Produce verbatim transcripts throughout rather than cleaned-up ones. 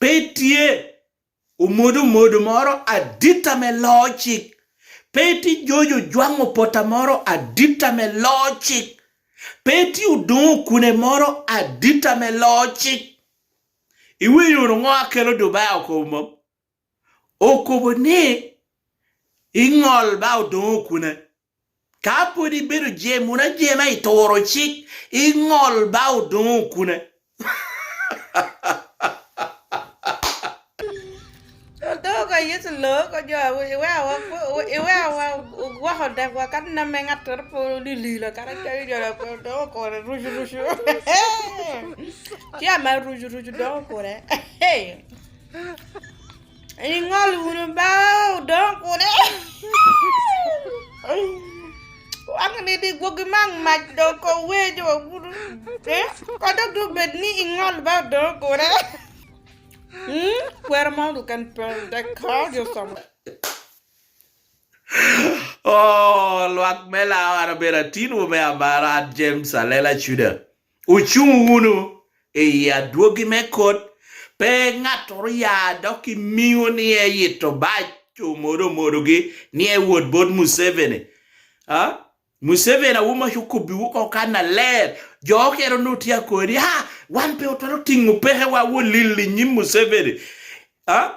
Pe tye omodo omodo moro adit ame loo cik. Pe tye jojo jwaŋ opota moro adit ame loo cik. Pe tye odoŋo okune moro adit ame loo cik. Iwinyo wunu ŋo akelo Dubai okobo mom? Okobo ni iŋol ba odoŋo okune. Ka pwod ibedo jem wunu ajema i turo cik, iŋol ba odoŋo okune. Odoŋo ka Yecu loo oko jo, iwea wa, iwea wa gwoko dek wa, kan na me ŋattoro pe olilila, kan acayo jo la pe odoŋo okune rucu rucu. Ci ama rucu rucu doŋo okune. Iŋol wunu ba odoŋo okune. Wan ni di gwogi maŋ mac doŋ ko wejo wunu. Ko dok du bed ni iŋol ba odoŋo okune. Kwero ma du kan pe de call you somewhere. Oh, lwak me Lawa, an abedo atinwu me amara, an James Alela Cuda. Ocuŋ wunu i adwogi me kot, pe ŋattoro ya dok imiŋo ni eyito bac omodo omodogi ni ewot bot Museveni. A? Museveni a wun mac okobbiwu oko kannaler. Jo okene onwoŋo tye akoni, a, wan pe otwero tiŋo pekewa wot lil i nyim Museveni. A?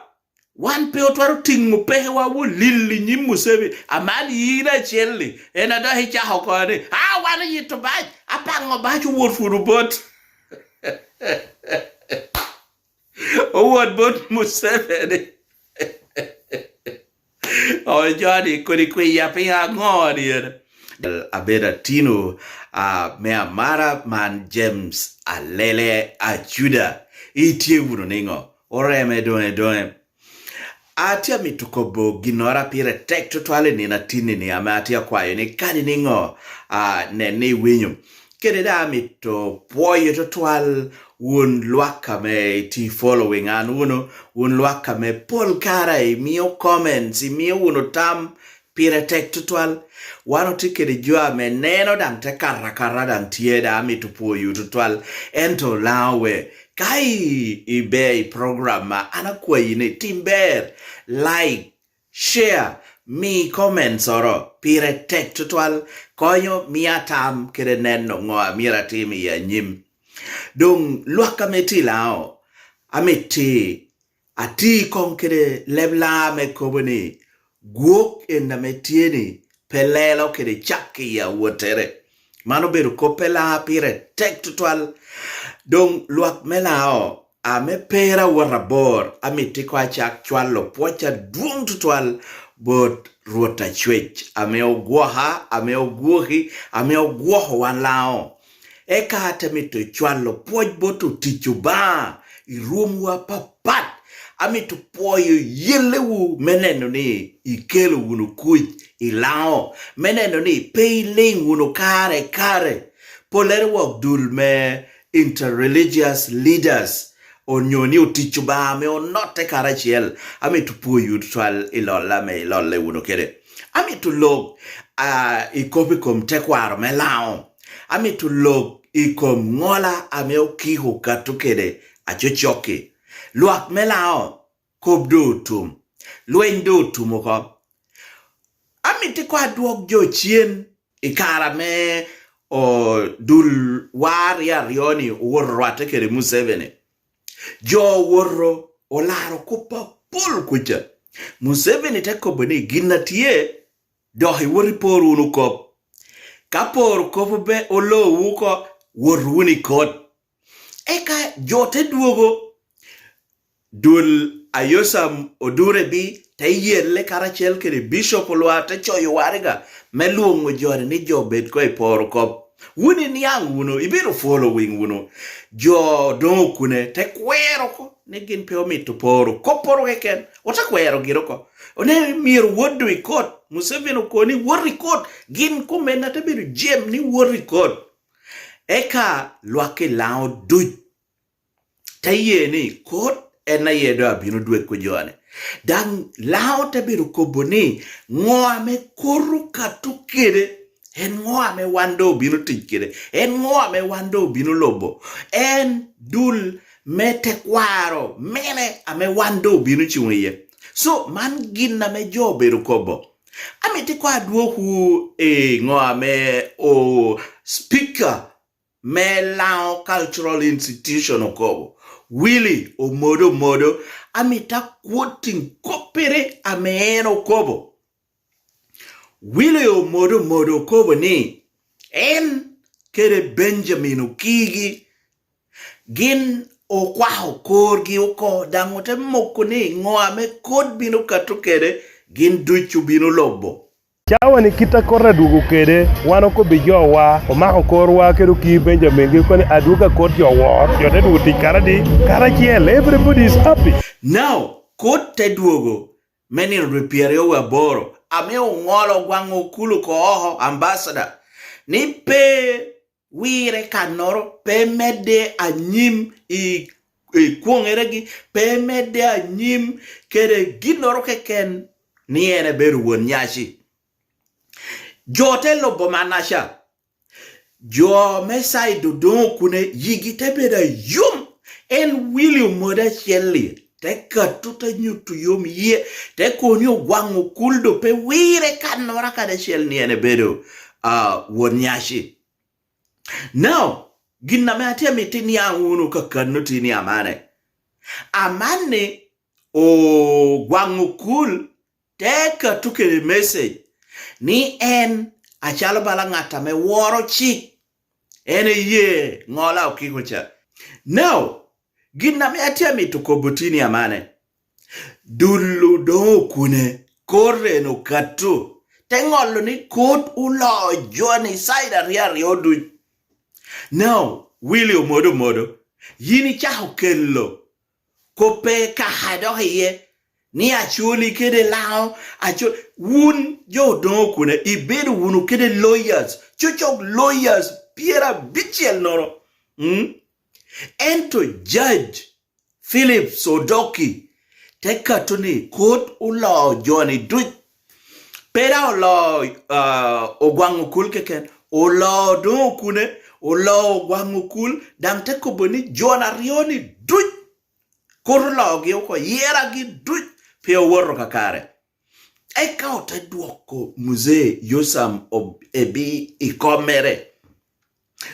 Wan pe otwero tiŋo pekewa wot lil i nyim Museveni. Aman in acel-li, en a dok icako oko ni, a, wan oyito bac, apaŋo bac owot wunu bot. Owot bot Museveni. O, joni kodi kwiya piny aŋo dyere? Abedo atino, a, me amara man James Alele Acuda. Itye wunu niŋo? Oreme doŋe doŋe. Atye amito kobo ginnoro a pire tek tutwal i nino atinni-ni ame atye akwayo ni kadi niŋo, a, nen ni iwinyo. Kede daŋ amito pwoyo tutwal wun lwak ame iti following an wunu, wun lwak ame pol kare imio comments, imio wunu tam pire tek tutwal. Wan otye kede jo ame neno daŋ te kato akata daŋ tye, daŋ amito pwoyo tutwal. Ento Laŋo we, ka i, iber i program ma, an akwayi ni tim ber, like, share, mi comments oro, pire tek tutwal, konyo mia tam kede neno ŋo a myero atim i anyim. Doŋ lwak ame tye i Laŋo, amito ati koŋ kede leb Laŋo ame kobo ni, gwok en ame tye ni pe lelo kede cak i awottere. Man obedo kop me Laŋo pire tek tutwal. Doŋ lwak me Laŋo, ame pera wot abor, amito iko acak cwalo pwoc adwoŋ tutwal bot Rwot Acwec, ame ogwoka, ame ogwoki, ame ogwoko wan Laŋo. Eka ate mito cwalo pwoc bot otic Obaŋa i rwomwu apapat. Amito pwoyo yellewu me neno ni ikelo wunu kuc i Laŋo, me neno ni pe iliŋ wunu kare kare. Pollere wok dul me interreligious leaders onyo ni otic Obaŋa ame onotte karacel, amito pwoyo tutwal i lolla ame ilolle wunu kede. Amito lok, a, i kop i kom tekwaro me Laŋo. Amito lok i kom ŋola ame okiko okato kede acocok-ki. Lwak me Laŋo, kop doŋ otum. Lweny doŋ otum oko. Amito ikoŋ adwok jo cen i kare ame o, dul wa aryo aryo-ni owoto orwatte kede Museveni. Jo owoto olaro kop apol kuca. Museveni te kobo ni, "Gin a tye, dok iwot ipor wunu kop. Ka poro kop obe olowu oko, wot wunu i kot." Eka jo te dwogo, dul a Yosam Odurebi te yelle karacel kede Bishop Olwar, te coyo waraga me lwoŋo jo-ni ni jo bed koŋ i poro kop. Wun iniaŋ wunu, ibedo following wunu. Jo doŋ okune te kwero oko ni gin pe omito poro kopporo keken, ote kwero gire oko. One myero wot doŋ i kot. Museveni okobo ni wot i kot. Gin kumene te bedo jem ni wot i kot. Eka lwak i Laŋo duc te ye ni kot en aye doŋ abino dweko jo-ni. Daŋ Laŋo te bedo kobo ni, "Ŋo ame kot okato kede? En ŋo ame wan doŋ obino tic kede? En ŋo ame wan doŋ obino lubo?" En dul me tekwaro mene ame wan doŋ obino cuŋ iye. So, man gin ame jo obedo kobo. Amito ikoŋ adwokwu i ŋo ame o speaker me Laŋo Cultural Institution okobo. Willy Omodo Omodo, amito akwoting koppere ame en okobo. Willy Omodo Omodo okobo ni en kede Benjamin Okigi gin okwako korgi oko, daŋ ote moko ni ŋo ame kot bino kato kede, gin ducu bino lubo. Cawa-ni kit a kota adwogo kede, wan okobbi jowa, omako korwa kede Okii Benjamin, gi koni adwogo a kot jo wor, jo te dwogo tic karadi, karacel, everybody is happy. Now, kot te dwogo me nino dwe pyeraryo wie aboro, ame oŋolo Ogwaŋ Okul oko oko, ambassador, ni pe wire kannoro, pe medde anyim i, i kwoŋeregi, pe medde anyim kede ginnoro keken, ni en ebedo won nyaci. Jo te lubo mannaca. Jo me side Odoŋo Okune yigi te bedo ayom. En Willy Omodo acel-li te kato, te nyuto yom yie, te kono ni Ogwaŋ Okul doŋ pe wire kannoro kadi acel ni en ebedo, ah, won nyaci. Now, gin ame atye amito iniaŋ wunu kakano tye ni amane. Amanni Ogwaŋ Okul te kato kede message ni en acalo bala ŋat ame woro cik, en eye ŋola okiko ca. Now, gin ame atye amito kobo tini amane, dul Odoŋo Okune, kot en okato, te ŋolo ni kot oloo jo-ni side aryo aryo duc. Now, Willy Omodo Omodo, yin icako kelo kop pe kaka dok iye, ni Acholi kede Laŋo, Acho-, wun jo Odoŋo Okune, ibedo wunu kede lawyers, cocok lawyers pyerabicel nono. Mm? Ento Judge Philip Sodoki te kato ni kot oloo jo-ni duc. Pe daŋ oloo, ah, Ogwaŋ Okul keken, oloo Odoŋo Okune, oloo Ogwaŋ Okul, daŋ te kobo ni jo-ni aryo-ni duc, kot oloogi oko, yeragi duc pe owoto kakare. Eka ote dwoko Muzee Yosam Ob-, Ebi i kom mere.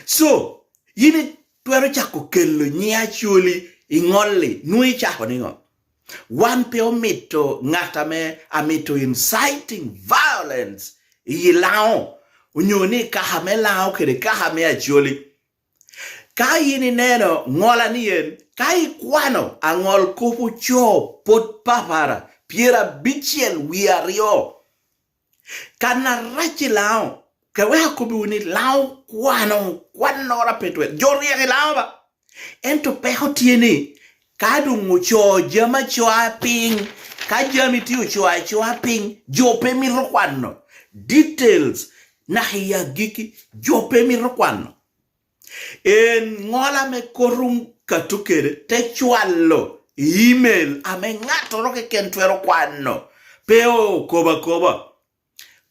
So, yin itwero cako kelo nyiŋ Acholi i ŋolli, nwoŋo icako niŋo? Wan pe omito ŋat ame amito inciting violence i Laŋo, onyo ni kaka me Laŋo kede kaka me Acholi. Ka yin ineno ŋola ni en, ka ikwano aŋol kop ocoo pot papara pyerabicel wie aryo, kan arac i Laŋo, ka wek akobbiwu ni Laŋo kwano, kwannoro pe twer. Jo ryek i Laŋo ba. Ento peko tye ni, ka doŋ ocoo jami acoa piny, ka jami tye ocoo acoa piny, jo pe mito kwano. Details, naka i agikki, jo pe mito kwano. En ŋola me korum kato kede te cwalo i email ame ŋattoro keken twero kwano, pe okobo akoba.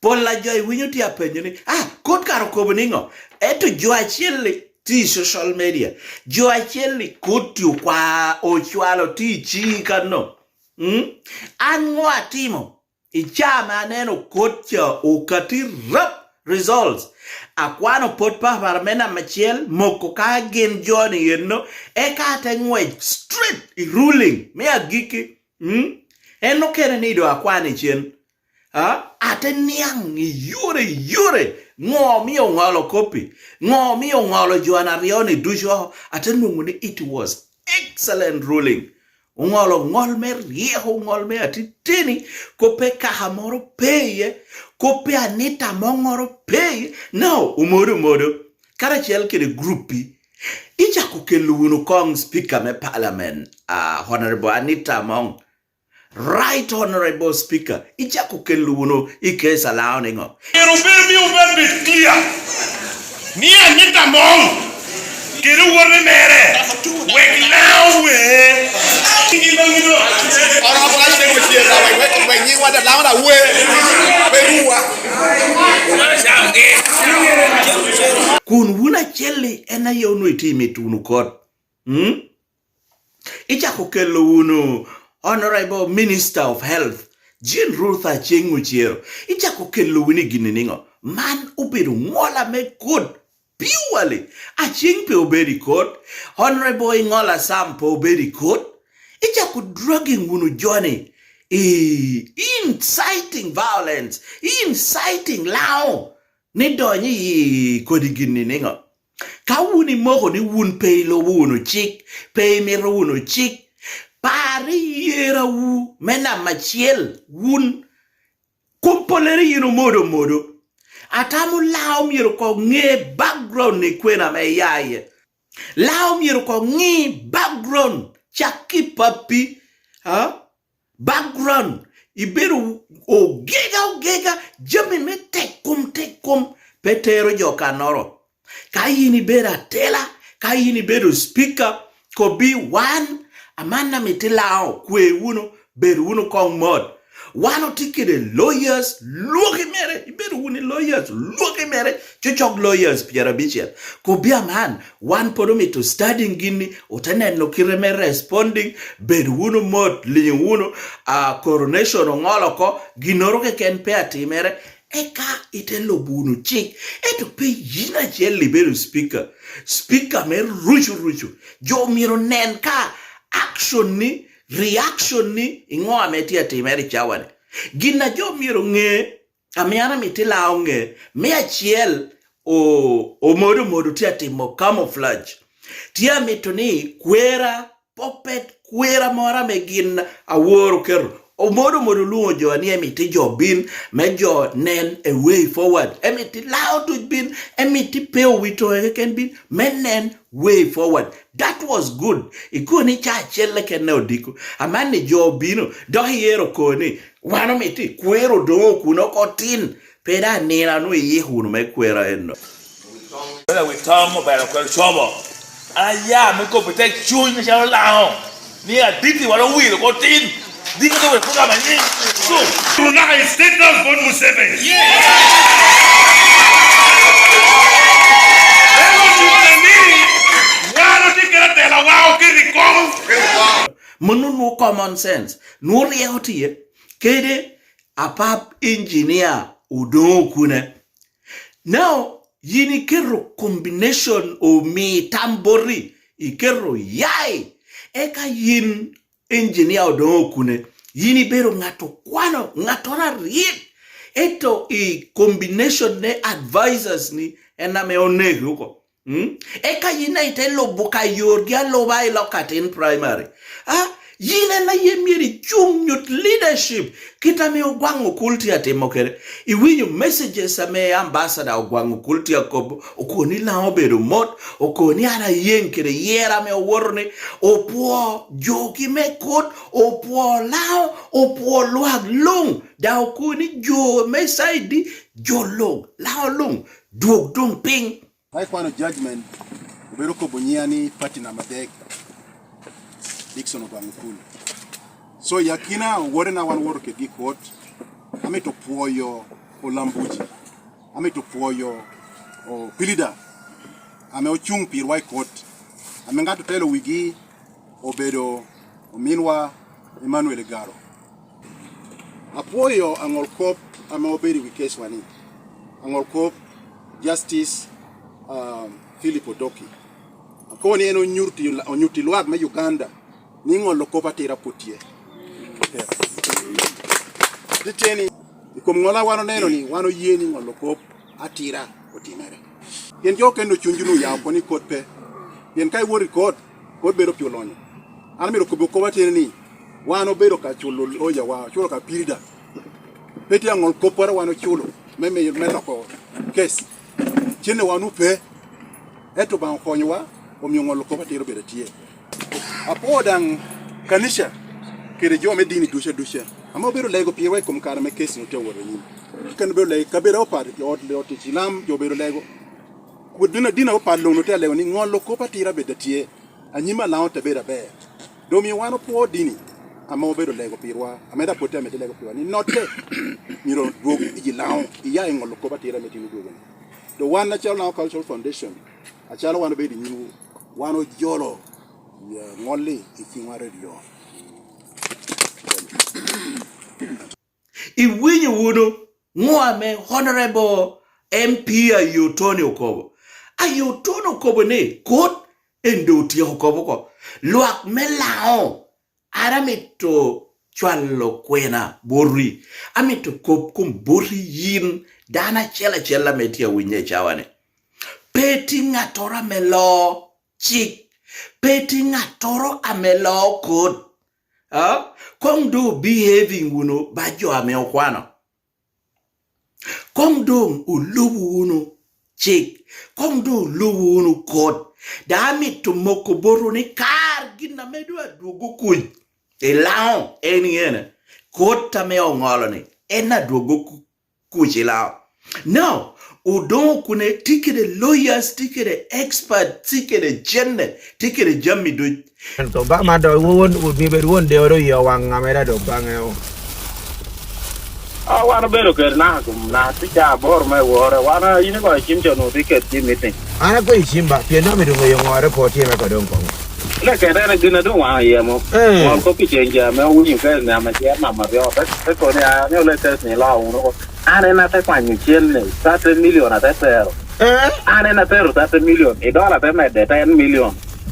Pol a jo iwinyo tye apenyo ni, "Ah, kot kara okobo niŋo?" Ento jo acel-li tye i social media, jo acel-li kot tye okwa-, ocwalo tye i cii kanno. Mm? An ŋo atimo? I caa ame aneno kot ca okati rap results, akwano pot papara me namba acel, moko ka gin jo-ni eno, eka ate ŋwec straight i ruling me agikki. Mm? En okene ni doŋ akwano i cen. Ah, ate niaŋ i yore, i yore. Ŋo omio oŋolo koppi? Ŋo omio oŋolo jo aryo-ni ducu oko? Ate nwoŋo ni it was excellent ruling. Oŋolo ŋol me ryeko, ŋol me atitini, kop pe kaka moro pe iye, kop pe anita moŋoro pe iye. Now, Omodo Omodo, karacel kede gruppi, icako kelo wunu koŋ Speaker me Parliament, ah, Honorable Anita Among. Right Honorable Speaker, icako kelo wunu i case a Laŋo niŋo? Myero obed ni obed bed clear ni Anita Among kede owote mere wek Laŋo we. Oromo ka cego cen, wek, wek, wek nyiŋwa daŋ Laŋo daŋ we, pe ruwa. Kun wun acel-li en aye onwoŋo itye imito wunu kot. Mm? Icako kelo wunu Honorable Minister of Health, Jane Ruth Aceng Ocero. Icako kelo wunu i gini niŋo? Man obedo ŋola me kot. Purely, Aceng pe obedo i kot, Honorable Iŋola Sam pe obedo i kot. Icako dragging wunu joni, i inciting violence, i inciting Laŋo ni donyo i kodi gini niŋo? Ka wun imoko ni wun pe ilubo wunu cik, pe imito wunu cik, par i yerawu me namba acel, wun kom pollere yin omodo omodo. Atamo Laŋo myero koŋ ŋe background ni kwena ame iya iye. Laŋo myero koŋ ŋe background, cak ki pappi, ha? Background, ibedo ogega ogega, jami me tek kom tek kom pe tero jo kannoro. Ka yin ibedo atela, ka yin ibedo speaker, kobbi wan, aman amito Laŋo, kwe wunu, bed wunu koŋ mot. Wan otye kede lawyers, lwoki mere, ibedo wunu i lawyers, lwoki mere, cocok lawyers pyerabicel. Kobbi aman, wan pwod omito studying gini, ote neno kite me responding, bed wunu mot, liŋ wunu, a coronation oŋolo oko, ginnoro keken pe atimere, eka ite lubo wunu cik. Ento pe yin acel ibedo speaker, speaker me rucu rucu. Jo myero nen ka action ni, reaction ni, iŋo ame tye atimere i cawa-ni. Gin a jo myero ŋe, ame an amito Laŋo ŋe, me acel, o-, omodo omodo tye atimo camouflage. Tye amito ni kwera, puppet, kwera moro ame gin aworo keto, omodo omodo olwoŋo jo ni emito jo bin, me jo nen a way forward. Emito Laŋo tuc bin, emito pe owito keken bin, me nen way forward. That was good. Ikobo ni ca acel keken ne odiko. Aman ni jo obino, dok iyero koni, wan omito kwero doŋ okuno oko tin. Pe daŋ nino anwo iyiko wunu me kwera enno. Wela wi tom obero kwero cobo. An aya me kobbi tek cuny me calo Laŋo. Ni aditi wala owilo ko tin. Dino to wek program anyi. So. Tunaka is State House Bon Museveni. Yeah. Eno tunaka ni, wan otye kede atela wa oketi i kom. Mano nwo common sense. Nwo ryeko tye. Kede apap engineer Odoŋo Okune. Now, yin iketo combination omi tam boti, iketo yai. Eka yin engineer Odoŋo Okune, yin ibedo ŋat okwano, ŋattoro aryek. Ento i combination ne advisors ni en ame onegi oko. Mm? Eka yin a ite lubo ka yorgi aluba i lok atin primary. Ah, yin en aye myero icuŋ nyut leadership, kit ame Ogwaŋ Okul tye atimo kede. Iwinyo messages ame Ambassador Ogwaŋ Okul tye akobo, okobo ni Laŋo obedo mot, okobo ni an ayeŋ kede yera ame owoto ni, opwo jogi me kot, opwo Laŋo, opwo lwak luŋ, daŋ okobo ni jo me side jo luŋ, Laŋo luŋ, dwog doŋ piny. Ka ikwano judgment, obedo kobo nyiŋa ni party namba adek, Dickson Ogwaŋ Okul. So, i akina owotena wan owoto kedgi i kot, amito pwoyo Olambuji, amito pwoyo o Pilida, ame ocuŋ pirwa i kot, ame ŋat otelo wigi obedo ominwa Emmanuel Igaro. Apwoyo aŋol kop ame obedo i wi case-wa ni, aŋol kop Justice, um, Philip Odoki. Akobo ni en onyutti, onyutti lwak me Uganda ni ŋolo kop atira pwod tye. Titeni, i kom ŋola wan oneno ni, wan oye ni ŋolo kop atira otimere. Pien jo okene cunygi onwoŋo oya oko ni kot pe. Pien ka iwoto i kot, kot bedo pi olonyo. An myero okobbi kop ateni ni, wan obedo ka culo loyawa, oculo ka pirida. Pe tye aŋol kopporo wan oculo me, me, me loko case. Cennewa onwoŋo pe. Ento Obaŋa okonyowa, omio ŋolo kop atira obedo atye. Apwoo daŋ kanica kede jo me dini ducu aduca ame obedo lego pirwa i kom kare me case-ni otye awot anyim. Kene obedo lego i kabedo apapat, i ot, ot Icilam, jo obedo lego. Kun dini, dini apapat luŋ otye alego ni ŋolo kop atira bed atye, anyim a Laŋo te bedo aber. Doŋ omio wan opwoo dini ame obedo lego pirwa, ame daŋ pwod tye amito lego pirwa, ni notte myero odwog i ji Laŋo, iya i ŋolo kop atira ame tin odwogo-ni. Doŋ wan acalo Laŋo Cultural Foundation, acalo wan obedo i nyimwu, wan ojolo Ŋolli i ciŋwa ryo. Iwinyo wunu ŋo ame Honorable M P Ayo Tony okobo? Ayo Tony okobo ni kot en doŋ otyeko kop oko. Lwak me Laŋo, an amito cwalo kwena boti, amito kop kom boti yin dano acel acel ame tye awinyo i cawa-ni. Pe tye ŋattoro ame loo cik, pe tye ŋattoro ame loo kot. A? Koŋ doŋ behaving wunu ba jo ame okwano. Koŋ doŋ olubo wunu cik, koŋ doŋ olubo wunu kot. Daŋ amito moko botwu ni kar gin ame doŋ adwogo kuc i Laŋo en ŋene, kot ame oŋolo-ni en adwogo ku- kuc i Laŋo. Now, Odongo Okune tye kede lawyers, tye kede experts, tye kede cene, tye kede jami duc. Ento ba ma dok won wun mi bed won dewere oye owaŋ ame da dok baŋe o. A wan obedo kede naka kom na tica aboro me wore wan a in igoyo cim co onwoŋo tye kedgi i meeting. An agoyo cim ba, pien dok amito ŋeyo ŋo a report tye me kodo koŋo. Le kede en gin a doŋ waŋ oyemo. Eh. Ŋol kop i ceng ja ame owinyo ka en ame tye namba aryo te te koni a ni ole test ni iloo wunu oko. An en ate kwanyo cen ni thirty million ate tero. Eh? An en atero thirty million, i dola te medde ten million.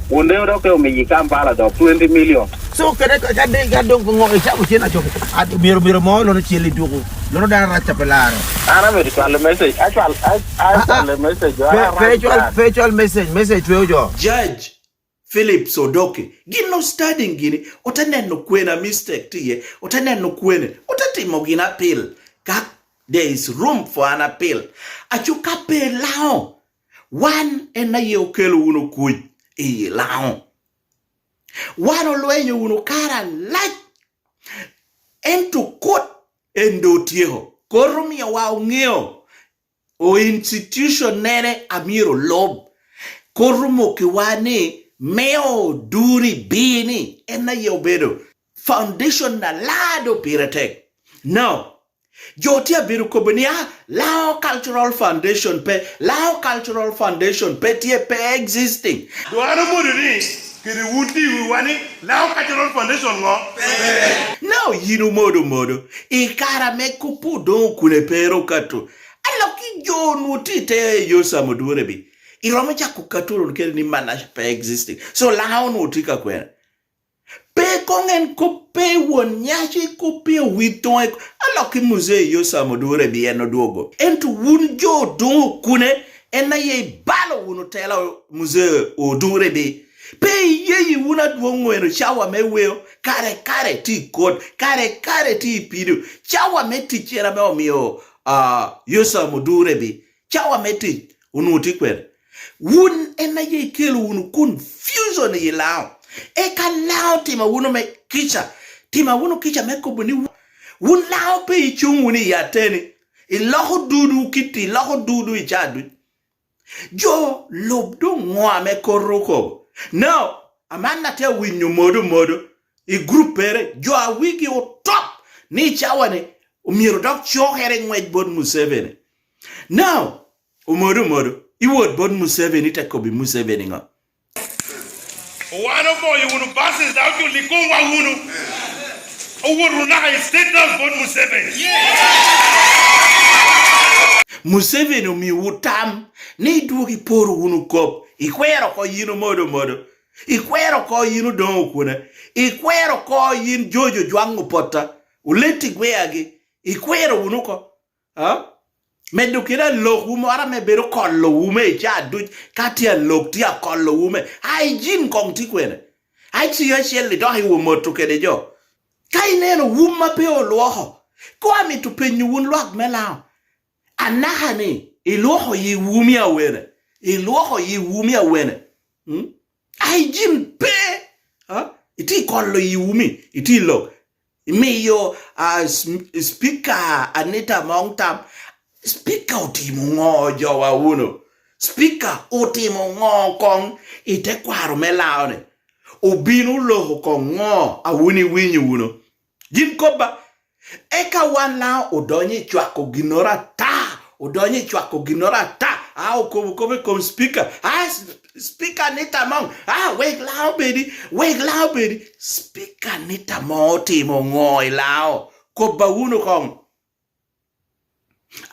Wun deo dok te omiyi Kampala dok twenty million. So kede ka ka de ka dong ko ŋo icako cen acok. At- Myero myero mo lono cel iduku. Lono dano rac pe laro. An amito cwalo message, acwal a- Ah, ah. acwalo message, Pe ara pe rac cwal dak. Pe cwal message, message tweo jo. Judge Phillips Odoki gin o studying gini, ote neno kwene a mistake tye iye, ote neno kwene, ote timo gin apil. Ka there is room for an appeal. Aco ka pe Laŋo, wan en aye okelo wunu kuc i Laŋo. Wan olwenyo wunu kare alac, ento kot en doŋ otyeko. Kot omiowa oŋeo o institution nene a myero olub. Kot omokiwa ni me Oduri bini en aye obedo foundation a laa doŋ pire tek. Now, jo tye abedo kobo ni, ah, Laŋo Cultural Foundation pe, Laŋo Cultural Foundation pe tye, pe existing. Doŋ an omodo ni kede wun tye i wiwa ni Laŋo Cultural Foundation ŋo? Now, yin omodo omodo, i kare ame kop Odongo Okune pe ero okato, alok i jo onwoŋo tye i te Yosam Odurebi. Iromo cako kato wunu kede ni Manasseh pe existing. So, Laŋo onwoŋo tye ka kwene? Pe koŋ en kop pe won nyaci, kop pe owit toŋe, alok i Muzee Yosam Odurebi en odwogo. Ento wun jo Odongo Okune, en aye ibalo wunu tela Muzee Odurebi. Pe iyeyi wun adwoŋ weno cawa me weo, kare kare tye i kot, kare kare tye i pido, cawa me ticcere ame omio, ah, Yosam Odurebi, cawa me tic onwoŋo tye kwene. Wun en aye ikelo wunu confusion i Laŋo. Eka Laŋo tima wunu me kica, tima wunu kica me kobo ni wun, wun Laŋo pe icuŋ wunu i ateni, iloko dudu kit, iloko dudu i caa duc. Jo lub doŋ ŋo ame kor okobo? Now, aman atye awinyo modo modo i gruppere, jo a wigi otop ni i cawa-ni omyero dok cokere i ŋwec bot Museveni. Now, omodo omodo, iwot bot Museveni ite kobbi Museveni ŋo? Wan omoyo wunu buses a ojulli koŋwa wunu. Owot wunu naka i State House bot Museveni. Museveni omiowu tam ni idwog iporo wunu kop, ikwero oko yin omodo omodo, ikwero oko yin Odongo Okune, ikwero oko yin George Ojwang Opota, Oleti Gweyagi, ikwero wunu oko. A? Medo kede alokwu moro ame bedo kolowu me i caa duc, ka tye alok tye akolowu me. Ai, jin koŋ tye kwene? Ai, ci acel-li dok iwomoto kede jo. Ka ineno wun ma pe olwoko, koŋ amito penyo wun lwak me Laŋo, anaka ni ilwoko yi wumi awene? Ilwoko yi wumi awene? Mm? Ai, jin pe. A? Itye kolo yi wumi, itye lok. Imiyo, ah, s- Speaker Anita Among tam. Speaker otimo ŋo jowa wunu? Speaker otimo ŋo koŋ i tekwaro me Laŋo-ni? Obino oloko koŋ ŋo a wun iwinyo wunu? Gin kobba. Eka wan Laŋo odonyo i cwako ginnoro ata, odonyo i cwako ginnoro ata. A okobo kop i kom Speaker. A, Speaker Anita Among. A, wek Lango bedi, wek Lango bedi. Speaker Anita Among otimo ŋo i Lango? Kobba wunu koŋ.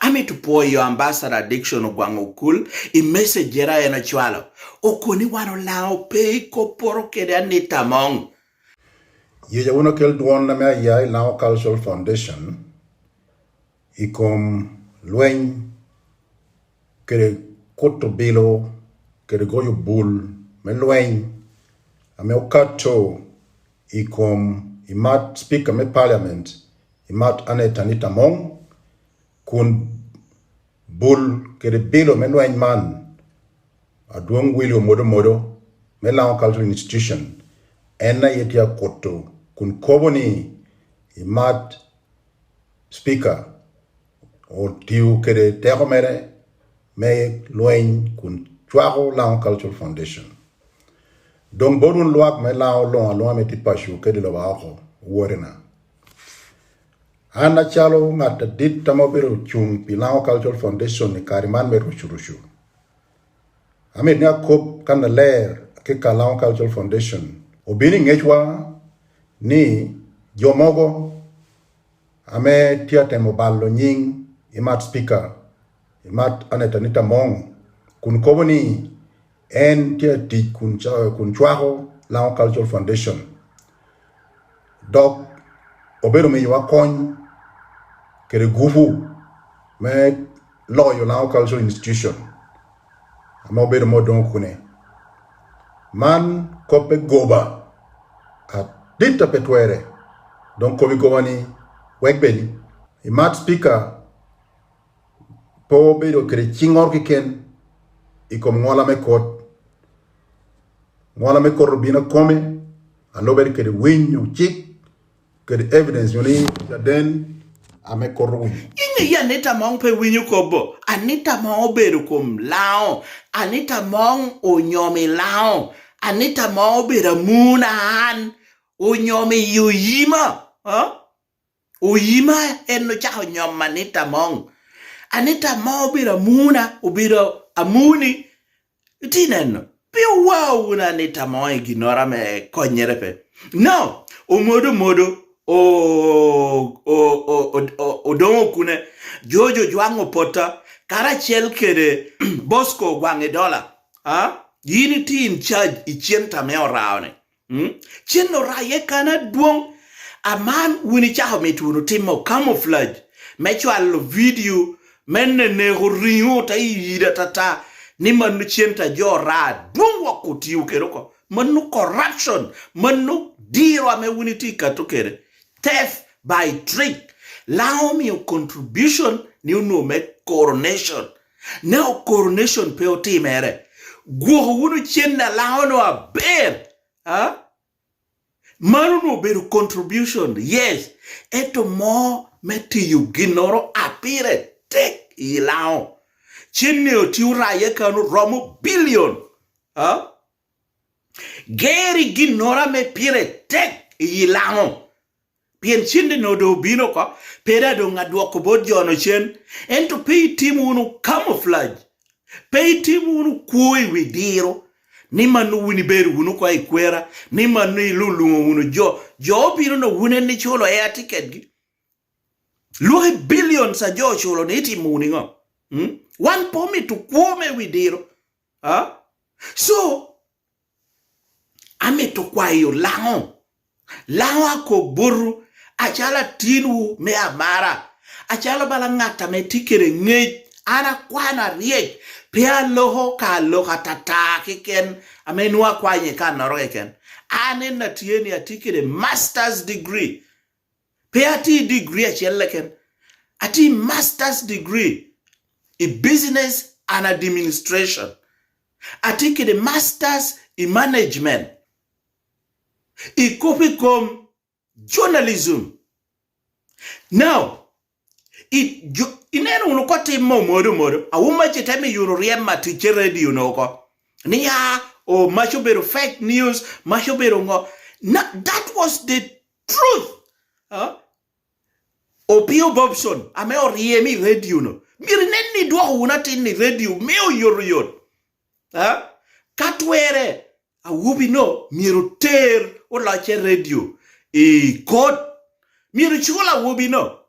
Amito pwoyo Ambassador Dickson Ogwaŋ Okul i message-ere a en ocwalo. Okoni wan Olango pe i kopporo kede Anita Among. Yeca wunu akel dwon ame aya i Lango Cultural Foundation i kom lweny kede kuto bilo kede goyo bul me lweny ame okato i kom i mat Speaker me Parliament, i mat Annet Anita Among, kun bul kede bilo me lweny man, Adwoŋ Willy Omodo Omodo me Lango Cultural Institution, en aye tye akuto kun kobo ni i mat Speaker otio kede teko mere me lweny kun cwako Lango Cultural Foundation. Doŋ bot wun lwak me Lango luŋ aluŋa ame tye paco kede lobo a oko, wotena. An acalo ŋat adit ame obedo ocuŋ pi Lango Cultural Foundation i kare man me rucurucu, amito ni akob kannaler kika Lango Cultural Foundation obino i ŋecwa ni jo mogo ame tye atemo balo nyiŋ i mat Speaker, i mat Annet Anita Among, kun kobo ni en tye atic kun ca-, kun cwako Lango Cultural Foundation, dok obedo miyowa kony kede gupu me loyo Lango Cultural Institution ame obedo ma odoŋo kune. Man kop me goba adit a pe twerre. Doŋ kop i goba ni wek bedi i mat Speaker pe obedo kede ciŋŋoro keken i kom ŋola me kot. Ŋola me kot obino akome, alubere kede winyo cik kede evidence nyo ni caden ame kot owinyo. Iŋeyo Anita Among pe winyo kobo. Anita Among obedo kom Lango. Anita Among onyomo i Lango. Anita Among obedo amuna an. Onyomo i oyima. Ha? Oyima en ocako nyomo Anita Among. Anita Among obedo amuna, obedo amuni. Itye neno? Pe owa wunu Anita Among i ginnoro ame konnyere pe. No, Omodo Omodo o-, o-, o-, o-, o-, odoŋo kune. George Ojwang Opota, karacel kede Bosco Ogwaŋ Idola. Ha? Yin itye in charge i center me Orao-ni. Mm? Cen oraye kan adwoŋ. Aman wun icako mito wunu timo camouflage me cwalo video me neneko riŋo te iyida tata ni mano cen ta jo Orao adwoŋ wok otio kede oko. Mano corruption, mano diro ame wun itye kato kede. Theft by trick. Lango omio contribution ni onwoŋo me coronation. Ne coronation pe otimere. Gwoko wunu cen a Lango-nu aber. Ha? Mano onwoŋo obedo contribution, yes. Ento mo me tiyo ginnoro a pire tek i Lango. Cen-ni otye oraye kan oromo billion. Ha? Geri ginnoro ame pire tek i Lango. Pien cen-ni onwoŋo doŋ obino oko, pe daŋ doŋ adwoko bot jo-nu cen. Ento pe itimo wunu camouflage. Pe itimo wunu kwo i wi diro, ni mano wun ibedo wunu oko i kwera, ni mano iluluŋo wunu jo. Jo obino no wun en iculo air ticket-gi. Lwaki billions a jo oculo ni itimo wunu iŋo? Mm? Wan pe omito kwo me wi diro. Ha? So, amito kwayo Lango. Lango akok botwu, acalo atinwu me amara, acalo bala ŋat ame tye kede ŋec, an akwano aryec, pe aloko ka aloko atata keken ame nwoŋo akwanyo i kannoro keken. An en atye ni atye kede master's degree. Pe atye i degree acel keken. Atye i master's degree i business and administration. Atye kede master's i management. I kop i kom journalism. Now, i, jo, ineno wunu ko timo modo modo, awuma ce te miyo wunu ryem ma ticce radio no oko. Ni ya, o mac obedo fake news, mac obedo ŋo. Na, that was the truth. Huh? Opio Bobson, ame oryem i radio no, Myero inen ni idwoko wunu atin i redio me oyotoyot. A? Ka twerre, awobi-no myero oter olocce redio i kot. Myero cul awobi-no.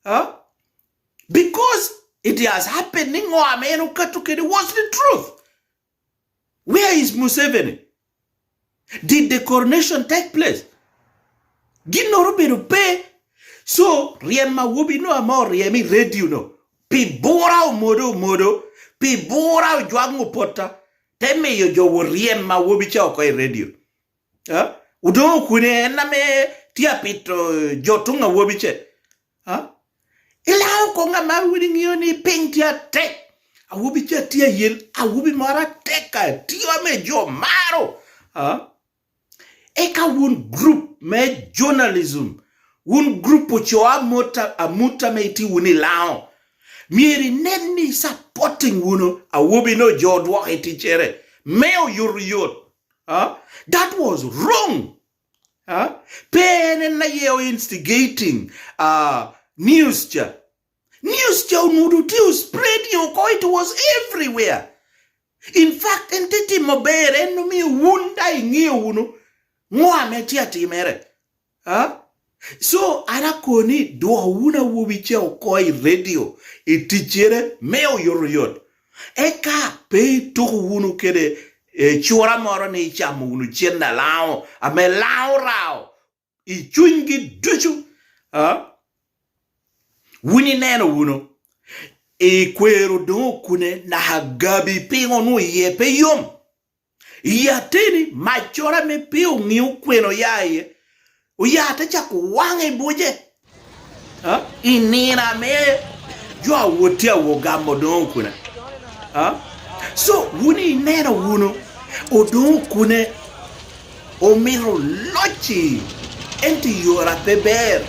A? Because it has happened ni ŋo ame en okato kede was the truth. Where is Museveni? Did the coronation take place? Ginnoro obedo pe. So, ryem awobi-no ame oryem i redio-no, pi bura omodo omodo, pi bura ojwaŋ opota, te miyo jo oryem awobi ca oko i redio. A? Odoŋ Okune en ame tye apito jo tuŋ awobi ce. A? I Laŋo koŋ ame wun iŋeo ni piny tye atek. Awobi ca tye ayel, awobi moro atek a tio ame jo maro. A? Eka wun group me journalism, wun group ocoo amut, amut ame itye wunu i Laŋo, myero inen ni i supporting wunu awobi-no jo odwoko i ticcere me oyotoyot. A? That was wrong. A? Pe en en aye o instigating, a, news ca. News ca onudo tye o spreading oko, it was everywhere. In fact, en te timo ber, en omio wun daŋ iŋeo wunu ŋo ame tye atimere. A? So, an akoni, dwoko wunu awobi ca oko i redio, i ticcere me oyotoyot. Eka pe ituko wunu kede, eh, cura moro ni icamo wunu cen a Laŋo, ame Laŋo rao i cunygi ducu. A? Wun ineno wunu, i kwero Odoŋo Okune naka Gabi piŋo onwoŋo iye pe yom. I ateni, maccoro ame pe oŋeo kwene oya iye, oya te cako waŋe i buce. A? I nino ame jo a wot tye awo gamo Odoŋo Okune. A? So, wun ineno wunu, Odoŋo Okune omito locci, ento i yore a pe ber.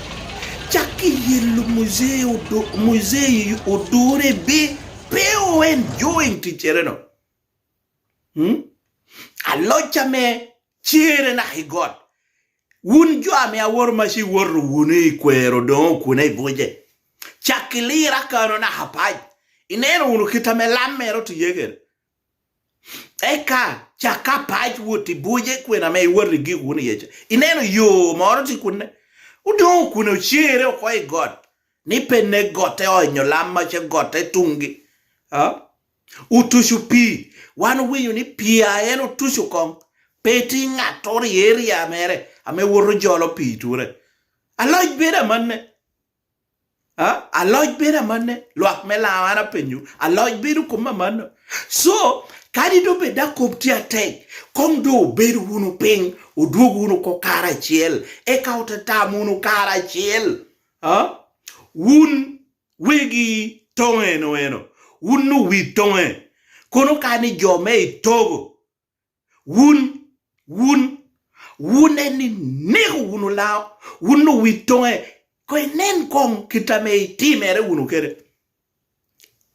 Cak i yelo Muzei Odo-, Muzei Odoŋo Ebi pe o enjoying ticcere-no. Hmm? Aloc ame cere naka i got. Wun jo ame aworo mac iwoto wunu i kwero Odoŋo Okune i buce. Cak ilir akano naka apac. Ineno wunu kit ame lam mere otiye kede. Eka cak apac wot i buce kwena ame iwoto i gik wunu iye ca. Ineno yo moro tye kunne. Odoŋo Okune ocere oko i got. Ni pe nek gotte onyo lam, ace gotte tuŋgi. A? Otuco pii. Wan owinyo ni pii a en otuco koŋ, pe tye ŋattoro i area mere ame woto jolo pii ture. Aloc bedo amanne. A? Aloc bedo amanne. Lwak me Laŋo, an apenyo, aloc bedo kom amanno? So, kadi doŋ bed a kop tye atek, koŋ doŋ obed wunu piny, odwog wunu oko karacel, eka ote tam wunu karacel. A? Wun wegi toŋe eno eno, wun owi toŋe, kono ka ni jo me itogo, wun, wun, wun en ineko wunu Laŋo, wun owi toŋe, ko inen koŋ kit ame itimere wunu kede.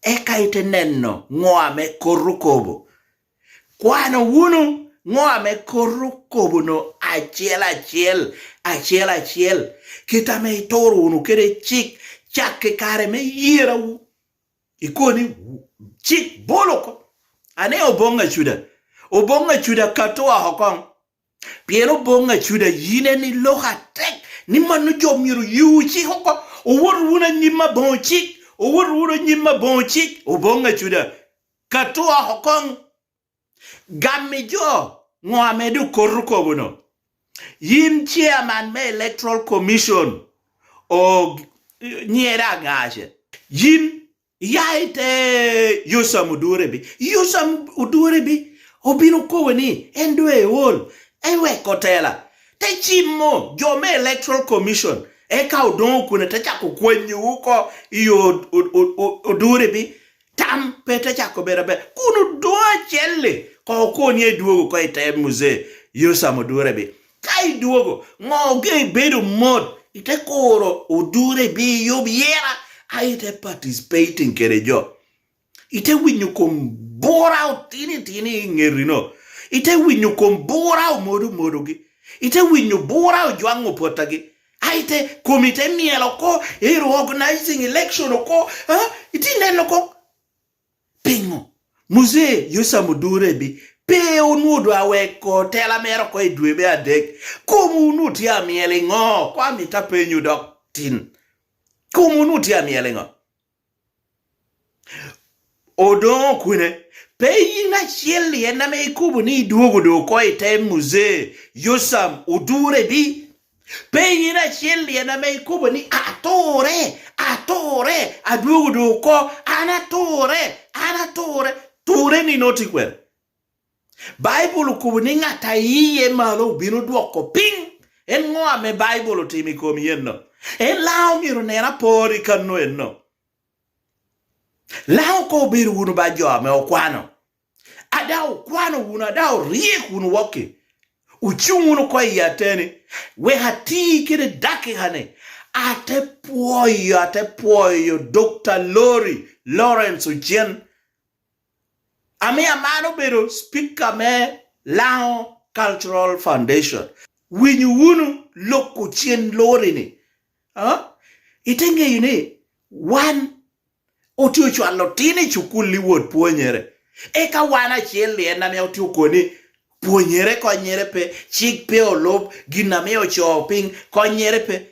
Eka ite neno ŋo ame kor okobo. Kwano wunu ŋo ame kor okobo-no acel acel, acel acel, kit ame ituro wunu kede cik cak i kare me yerawu. Ikobo ni, "Cik bolo oko." Ane Oboŋ Acuda. Oboŋ Acuda, kato oko koŋ. Pien Oboŋ Acuda, yin en iloko atek ni mano jo myero oyu cik oko. Owot wunu anyim aboŋo cik, owot wunu anyim aboŋo cik. Oboŋ Acuda, kato oko koŋ. Gam i jo ŋo ame doŋ kor okobo-no. Yin chairman me Electoral Commission, o, nyere aŋace. Yin iya i te Yosam Odurebi. Yosam Odurebi obino kobo ni en doŋ eol, eweko tela. Te cimo jo me Electoral Commission, eka Odoŋo Okune te cako kwanyowu oko i O-, O-, O-, O-, Odurebi. Tam pe te cako bedo aber. Kun Odoŋo acel-li, koŋ okoni idwogo oko i te Muzee Yosam Odurebi. Ka idwogo, ŋo ge ibedo mot, ite kuro Odurebi i yub yera, a ite participating kede jo. Ite winyo kom bura otino itino i ŋetino. Ite winyo kom bura omodo omodogi. Ite winyo bura ojwaŋ opwotagi. ite, komi te myel oko, i organizing election oko, ha? Itye neno oko. Piŋo? Muzee Yosam Odur Ebi pe onwoŋo doŋ aweko tela mere oko i dwe me adek. Komi onwoŋo tye amyel iŋo? Koŋ amito apenyo dok tin. Komi onwoŋo tye amyel iŋo? Odoŋo Okune, pe yin acel i en ame ikobo ni idwogo doŋ oko i te Muzee Yosam Odur Ebi? Pe yin acel i en ame ikobo ni, "Aturre, aturre, adwogo doŋ oko, an aturre, an aturre"? Turre ni noti kwene? Baibul okobo ni ŋat a iye malo obino dwoko piny. En ŋo ame Baibul otimo i kom yen-no? En Lango myero onen apor i kano enno. Lango koŋ obedo wunu ba jo ame okwano. Ada okwano wunu, ada oryek wunu wokki. Ocuŋ wunu oko i ateni, wek ati kede dakika-ni. Ate pwoyo, ate pwoyo Dokta Lori Lawrence Ocen, ame aman obedo speaker me Lango Cultural Foundation. Winyo wunu loko cen Lori-ni. Ah? Ite ŋeyo ni wan otye ocwalo tin i cukul ni wot pwonyere. Eka wan acel i en ame otye okoni pwonyere konnyere pe, cik pe olub, gin ame ocoo piny konnyere pe.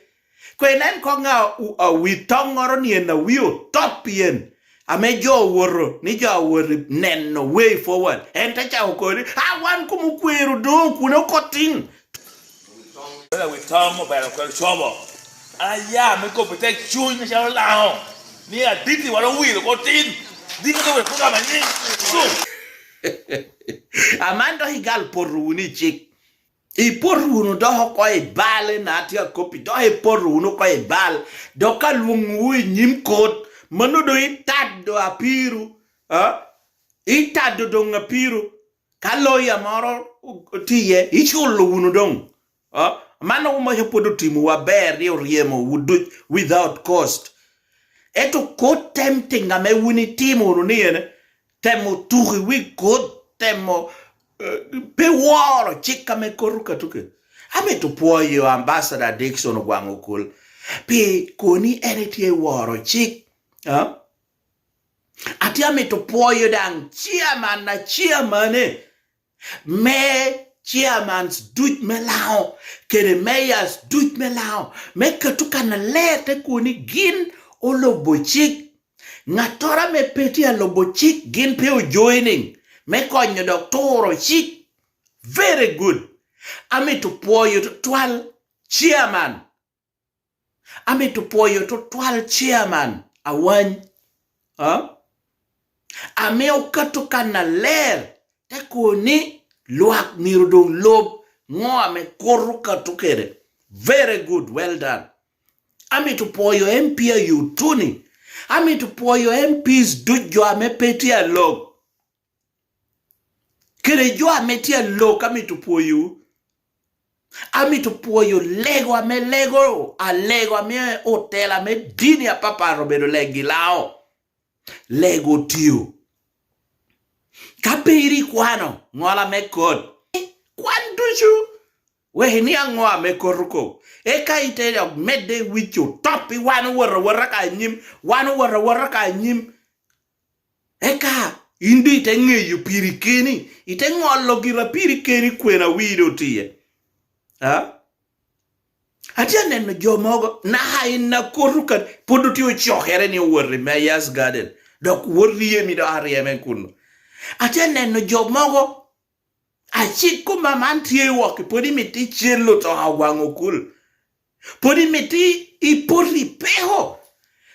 Kwe nen koŋ a, a wi toŋŋoro ni en a wi otop pien ame jo owoto, ni jo owoto neno way forward. En te cako koni, "A wan kom okwero doŋ okune oko tin." Wi toŋ obero kwero cobo. An aya me kobbi tek cuny acalo Lango, ni aditi wan owilo oko tin. Dino ka wek program anyiŋ. Aman dok igal poto wunu i cik. Ipoto wunu dok oko i bal, en atye akobbi, dok ipoto wunu oko i bal. Dok ka lwoŋowu i nyim kot, mano doŋ itado apiru, a? Itado doŋ apiru. Ka loya moro tye iye, iculo wunu doŋ. A? Mano omaca pwod otimowa ber, ni oryemowu duc without cost. Ento kot tem tiŋ ame wun itimo wunu ni en temo tuko i wi kot, temo, eh, pe woro cik ame koto katuke. Amito pwoyo Ambassador Dickson Ogwaŋ Okul pi koni en etye woro cik. A? Atye amito pwoyo daŋ chairman a chairman-e me chairmans duc me Lango, kede mayors duc me Lango, me kato kannaler te kobo ni gin olubo cik. Ŋattoro ame pe tye alubo cik, gin pe ojoining me konyo dok turo cik. Very good. Amito pwoyo tutwal chairman. Amito pwoyo tutwal chairman Awany, a? Ame okato kannaler, te kobo ni lwak myero doŋ lub ŋo ame koto okato kede. Very good, well done. Amito pwoyo M P Ayot Tuni. Amito pwoyo M Ps duc, jo ame pe tye alok. Kede jo ame tye alok, amito pwoyowu. Amito pwoyo lego ame lego, alego ame otela me dini apapat obedo legi Lango. Lego otio. Ka pe iri kwano, ŋola me kot. Kwan ducu, wek iniaŋ ŋo ame koto kop. Eka ite dok medde wic otop i wan owot awota ka anyim, wan owot awota ka anyim. Eka in doŋ ite ŋeyo piri keni, ite ŋolo gira piri keni kwena wii doŋ tye. A? Atye aneno jo mogo, naka in a koto kadi, pwod otye ocokere ni owot i Mayor's Garden, dok wot ryemi dok aryeme kunnu. Atye aneno jo mogo, acik koma man tye i wokki, pwod imito icel otoka Ogwaŋ Okul. Pwod imito i-, ipot i peko.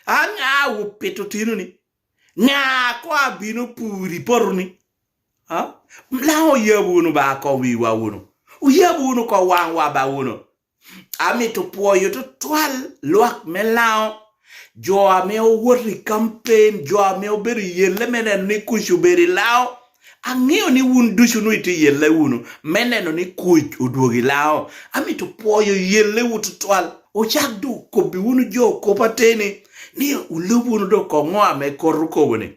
A, ŋa opito otino-ni? Ŋa koŋ abino puro i poto-ni? A? Lango oyabo wunu ba oko wiwa wunu. Oyabo wunu oko waŋwa ba wunu. Amito pwoyo tutwal lwak me Lango, jo ame owoto i kampen, jo ame obedo i yelle me neno ni kuc obedo i Lango. Aŋeo ni wun ducu nwoŋo itye i yelle wunu me neno ni kuc odwogo i Lango. Amito pwoyo yellewu tutwal. Ocak doŋ okobbi wunu jo kop ateni, ni olub wunu doŋ oko ŋo ame koto okobo-ni.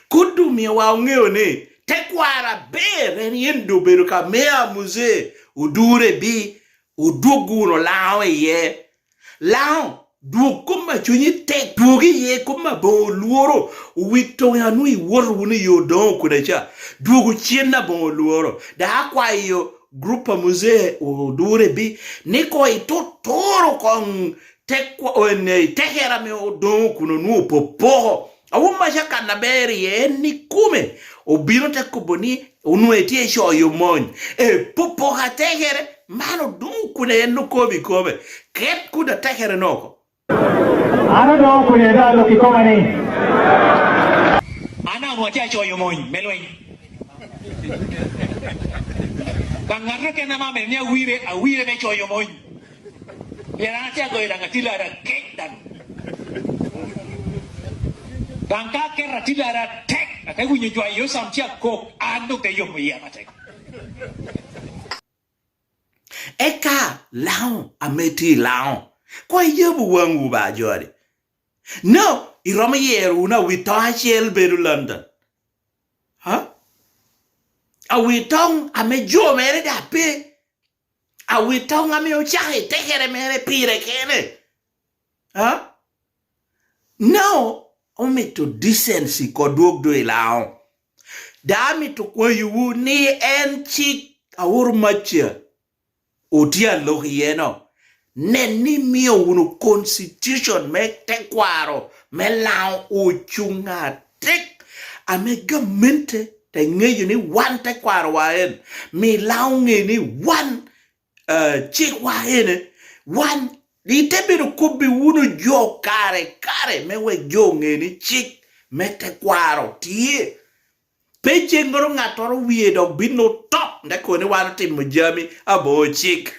Kudu omiowa oŋeo ni tekwaro aber en yen doŋ obedo ka mea Muzee Odur Ebi, odwoggo wunu Lango iye. Laŋo, dwog kom a cunyi tek, dwog iye kom aboŋo lworo, owito a nwoŋo iwoto wunu i yo doŋo kuda ca, dwogo cen aboŋo lworo. Daŋ akwayo grup a Muzee Odure bi, ni koŋ ituturo koŋ tekwa-, en, eh, tekere ame odoŋo kun onwoŋo popoko. Awummaca kan aber iye, en ikome obino te kobo ni onwoŋo etye ecoyo mony. E, popoko atekere, man odoŋo kun en okobo i kome. Ket kun atekere-nu oko. An odoŋo kun en dok alok i koma ni, an daŋ onwoŋo atye acoyo mony me lweny. Ka ŋato keken ame amito ni awire, awire me coyo mony. Pien an atye agoyo daŋ atye lada kec daŋ. Daŋ ka aketo atye lada atek, aka winyo jo a Yocam tye akok, an doŋ te yomo yia atek. Eka Laŋo ame tye i Laŋo, koŋ iyabo waŋwu ba joni. No, iromo yero wunu awitoŋo acel bedo London. Ha? Awitoŋo ame jo mere daŋ pe. Awitoŋo ame ocako i tekere mere pire kene. Ha? No, omito decency koŋ dwog doŋ i Laŋo. Daŋ amito kwayowu ni en cik a Orumaca otye alok iye-no, nen ni imio wunu constitution me tekwaro me Laŋo ocuŋ atek, ame gamente te ŋeyo ni wan tekwarowa en, mi Laŋo ŋe ni wan, eh, cikwa ene, wan ite bedo kobbi wunu jo kare kare me wek jo oŋe ni cik me tekwaro tye. Pe ceŋŋoro ŋattoro wie dok bino top, te kobo ni wan otimo jami aboŋo cik.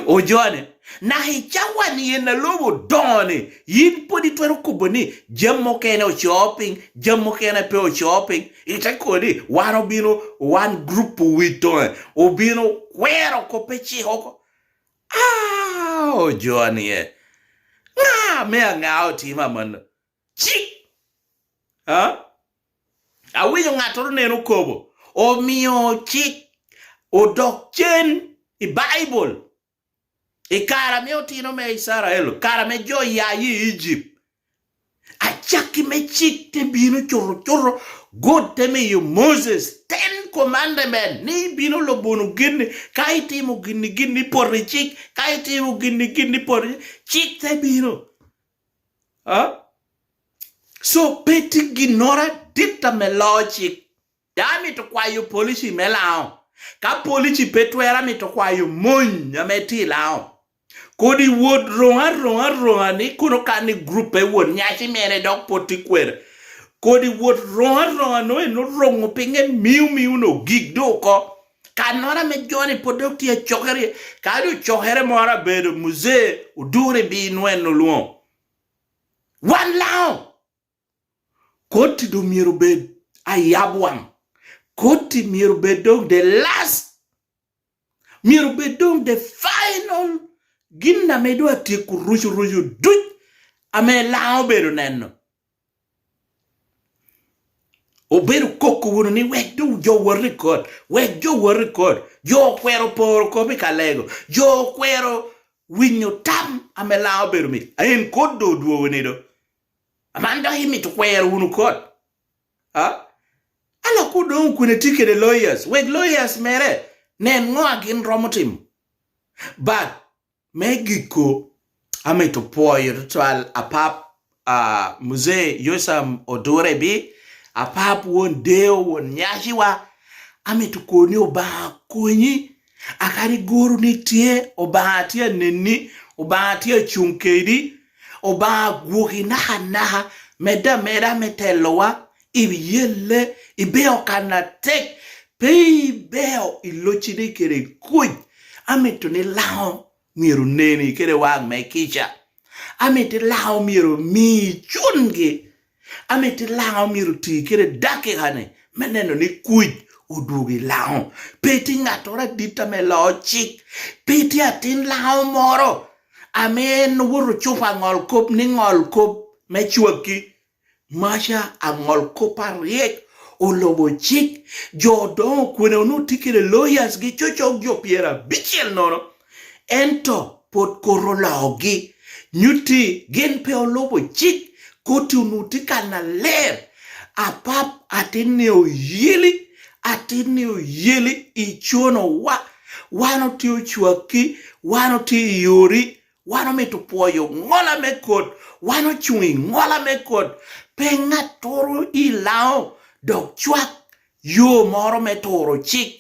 Ojone, naka i cawa-ni en a lobo odoŋo-ni, yin pwod itwero kobo ni jami mukene ocoo piny, jami mukene pe ocoo piny, ite kobo ni wan obino, wan grup owitoŋe, obino kwero kop ecik oko. Ah, ojone, ŋa me aŋa otimo amanno? Cik. Ha? Awinyo ŋattoro nen okobo, omio cik odok cen i Baibul. I kare ame otino me Icrael, kare ame jo oya i Ejip, acakki me cik te bino cuto cuto, God te miyo Moses ten commandment ni ibino lobo wunu gin-ni, ka itimo gin-ni gin-ni poto i cik, ka itimo gin-ni gin-ni poto i cik, cik te bino. Ha? So, pe tye ginnoro adit ame loo cik. Daŋ amito kwayo polici me Laŋo. Ka polici pe twero, amito kwayo mony ame tye i Laŋo. Kodi wot roŋ aroŋa roŋa ni kono kan i grup pe won nyaci mere dok pwod tye kwene. Kodi wot roŋ aroŋa no en oroŋo piny en mio mio no gik do oko. Kannoro ame joni pwod dok tye acokere, ka doŋ cokere moro abedo, Muzee Odure bi nwen olwoŋo. Wan Laŋo, koti doŋ myero bed ayab waŋ. Koti myero bed doŋ the last. Myero bed doŋ the final. Gin ame doŋ atyeko ruco ruco duc ame Laŋo obedo neno. Obedo koko wunu ni wek jo, jo wot i kot, wek jo wot i kot. Jo okwero poro kop i kalego. Jo okwero winyo tam ame Laŋo obedo mit. En kot doŋ odwogo ni do. Aman dok imito kwero wunu kot. Ha? Alok odoŋo kun etye kede lawyers. Wek lawyers mere nen ŋo a gin romo timo. But me giko, amito pwoyo tutwal apap, ah, Muzee Yosam Odurebi, apap won deo, won nyaciwa. Amito koni Obaŋa konyi. Akadi goro ni tye, Obaŋa tye anenni, Obaŋa tye acuŋ kedi, Obaŋa agwoki nakanaka, medde ameda me telowa, ibiyelle, ibeo kan atek, pe ibeo i loccini kede kuc. Amito ni Laŋo myero oneni kede waŋ me kica. Amito Laŋo myero omi cungi. Amito Laŋo myero oti kede dakika-ni me neno ni kuc odwogo i Laŋo. Pe tye ŋattoro adit ame loo cik. Pe tye atin Laŋo moro ame en owoto ocupo aŋol kop ni ŋol kop me cwakki. Maca aŋol kop aryek olobo cik. Jo odoŋo kwene onwoŋo tye kede lawyers-gi cocok jo pyerabicel nono. Ento pwod kot oloogi, nyutti gin pe olubo cik, koti onwoŋo tye kannaler. Apap, atin-ni oyeli, atin-ni oyeli, iconowa. Wan otye ocwakki, wan otye i yori, wan omito pwoyo ŋola me kot, wan ocuŋ i ŋola me kot. Pe ŋattoro i Laŋo dok cwak yo moro me turo cik.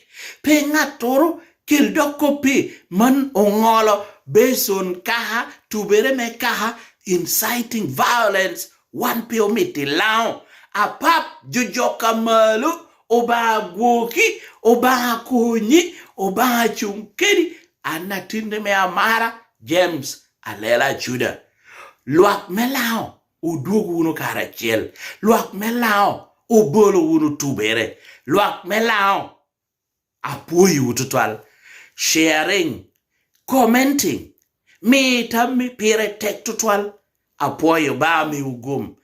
Pe ŋattoro kel dok koppi man oŋolo based on kaka, tubere me kaka, inciting violence. Wan pe omito i Laŋo. Apap, jo jok a malo, Obaŋa gwoki, Obaŋa konyi, Obaŋa cuŋ kedi. An atinni me amara, James Alela Acuda. Lwak me Laŋo, odwog wunu karacel. Lwak me Laŋo, obolo wunu tubere. Lwak me Laŋo, apwoyowu tutwal. Sharing, commenting, mi tammi pire tek tutwal. Apwoyo Obaŋa miwu gum.